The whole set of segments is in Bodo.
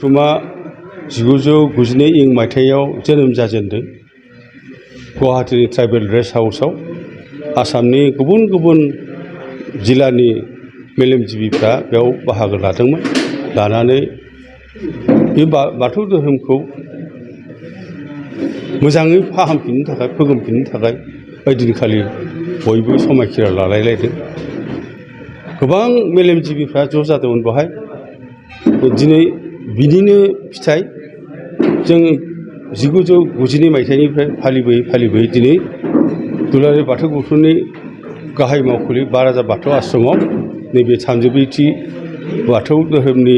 गौतुमा 1992 इं मायथाइयाव जोनोम जाजेनदों गुवाहाटीनि ट्राइबेल रेस्ट हाउसआव आसामनि गुबुन गुबुन जिल्लानि मेलेमजिबिफ्रा बेयाव बाहागो लादोंमोन लानानै बे बाथौ धोरोमखौ मोजाङै फाहामफिननो थाखाय फोगोमफिननो थाखाय ओइदिनखालि बयबो समायखिरा लालायलायदों गोबां मेलेमजिबिफ्रा ज' जादोंमोन बेवहाय दिनै बिनिनो फिथाइ जों 1992 मायथाइनिफ्राय फालिबोयै दिनै दुलाराय बाथौ गौथुमनि गाहाय मावखुलि बाराजा बाथौ आश्रमाव नैबे 32थि बाथौ धोरोमनि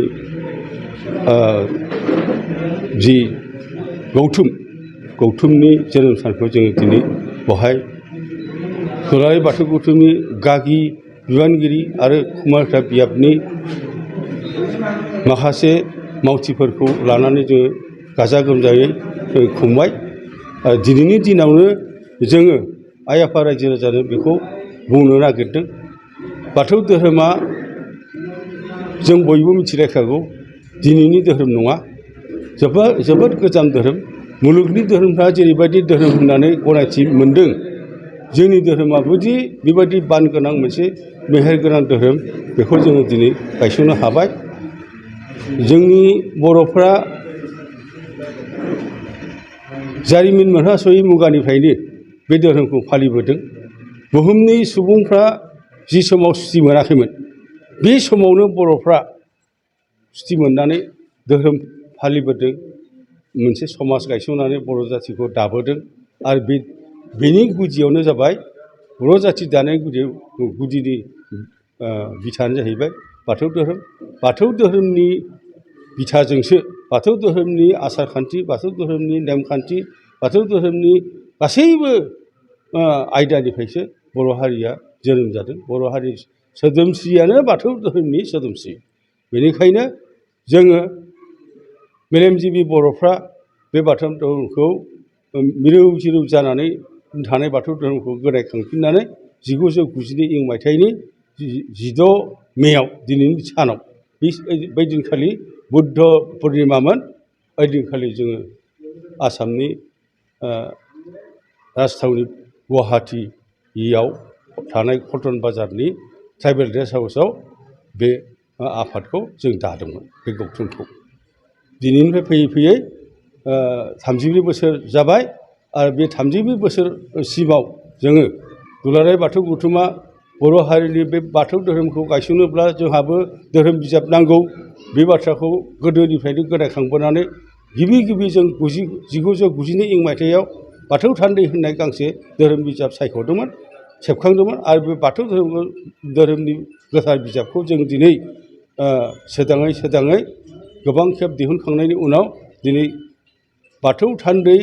जि गौथुमनि जोनोम सानखौ जोङो दिनै बेवहाय दुलाराय बाथौ गौथुमनि गागि बिबानगिरि आरो कुमारघाटा बियाबनि माखासे मावथिफोरखौ लानानै जोङो गाजा गोमजायै खुंबाय दिनैनि दिनावनो जोङो आइ आफा रायजो राजानो बेखौ बुंनो नागिरदों बाथौ धोरोमा जों बयबो मिथिलायखागौ दिनैनि धोरोम नङा जोबोद गोजाम धोरोम मुलुगनि धोरोमफ्रा जेरैबायदि धोरोम होननानै गनायथि मोनदों जोंनि धोरोमाबोदि बेबायदि बान गोनां मोनसे मेहेरगोनां धोरोम बेखौ जोङो दिनै गायसननो हाबाय जोंनि बर'फ्रा जारिमिन मोनहासयै मुगानिफ्रायनो बे धोरोमखौ फालिबोदों बुहुमनि सुबुंफ्रा जि समाव सुथि मोनाखैमोन बे समावनो बर'फ्रा सुथि मोननानै धोरोम फालिबोदों मोनसे समाज गायसननानै बर' जाथिखौ दाबोदों आरो बेनि गुदियावनो जाबाय बर' जाथि दानाय गुदिनि बिथायानो जाहैबाय बाथौ धोरोमनि बिथाजोंसो बाथौ धोरोमनि आसारखान्थि बाथौ धोरोमनि नेमखान्थि बाथौ धोरोमनि गासैबो आयदानिफ्रायसो बर' हारिया जोनोम जादों बर' हारि सोदोमस्रियानो बाथौ धोरोमनि सोदोमस्रि बेनिखायनो जोङो मेलेमजिबि बर'फ्रा बे बाथौ धोरोमखौ मिरौ जिरौ जानानै थानाय बाथौ धोरोमखौ गोराखांफिननानै 1992 इं मायथाइनि 16 मेआव दिनैनि सानाव बै दिनखालि बुद्ध पुर्निमामोन ओइदिनखालि जोङो आसामनि राजथावनि गुवाहाटीयाव थानाय कटन बाजारनि ट्राइबेल रेस्ट हाउसआव बे आफादखौ जों दादोंमोन बे गौथुमखौ दिनैनिफ्राय फैयै फैयै 32 बोसोर जाबाय आरो बे 32 बोसोरसिमाव जोङो दुलाराय बाथौ गौथुमा बर' हारिनि बे बाथौ धोरोमखौ गायसनोब्ला जोंहाबो धोरोम बिजाब नांगौ बे बाथ्राखौ गोदोनिफ्रायनो गोराखांबोनानै गिबि जों 1992 इं मायथाइयाव बाथौ थान्दै होननाय गांसे धोरोम बिजाब सायख'दोंमोन सेबखांदोंमोन आरो बे बाथौ धोरोमनि गोथार बिजाबखौ जों दिनै सोदाङै गोबां खेब दिहुनखांनायनि उनाव दिनै बाथौ थान्दै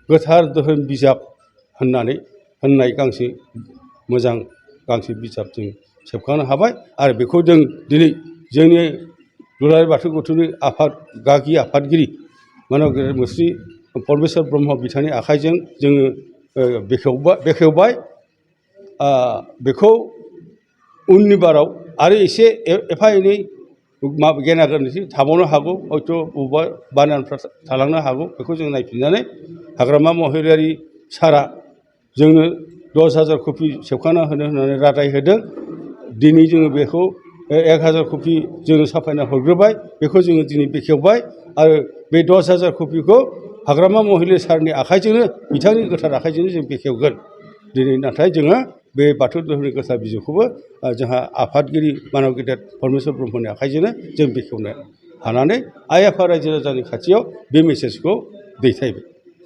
गोथार धोरोम बिजाब होननाय गांसे मोजां गांसे बिजाब जों सेबखांनो हाबाय आरो बेखौ जों दिनै जोंनि दुलाराय बाथौ गौथुमनि गागि आफादगिरि मानब गेदेर मुस्रि परमेश्वर ब्रह्म बिथांनि आखाइजों जोङो बेखेवबाय बेखौ उननि बाराव आरो एसे एफा एनै गेना गोरोन्थि थाबावनो हागौ हयथ' बबेबा बानानफ्रा थालांनो हागौ बेखौ जों नायफिननानै हाग्रामा महिलारि सारआ जोंनो 10,000 कपि सेबखांना होनो होननानै रादाय होदों दिनै जोङो बेखौ 1,000 कपि जोङो साफायना हरग्रोबाय बेखौ जोङो दिनै बेखेवबाय आरो बे 10,000 कपिखौ हाग्रामा महिलारि सारनि आखाइजोंनो बिथांनि गोथार आखाइजोंनो जों बेखेवगोन दिनै नाथाय जोङो बे बाथौ धोरोमनि गोथार बिजाबखौबो जोंहा आफादगिरि मानब गेदेर परमेश्वर ब्रह्मनि आखाइजोंनो जों बेखेवनो हानानै आइ आफा रायजो राजानि खाथियाव बे मेसेजखौ दैथायबाय।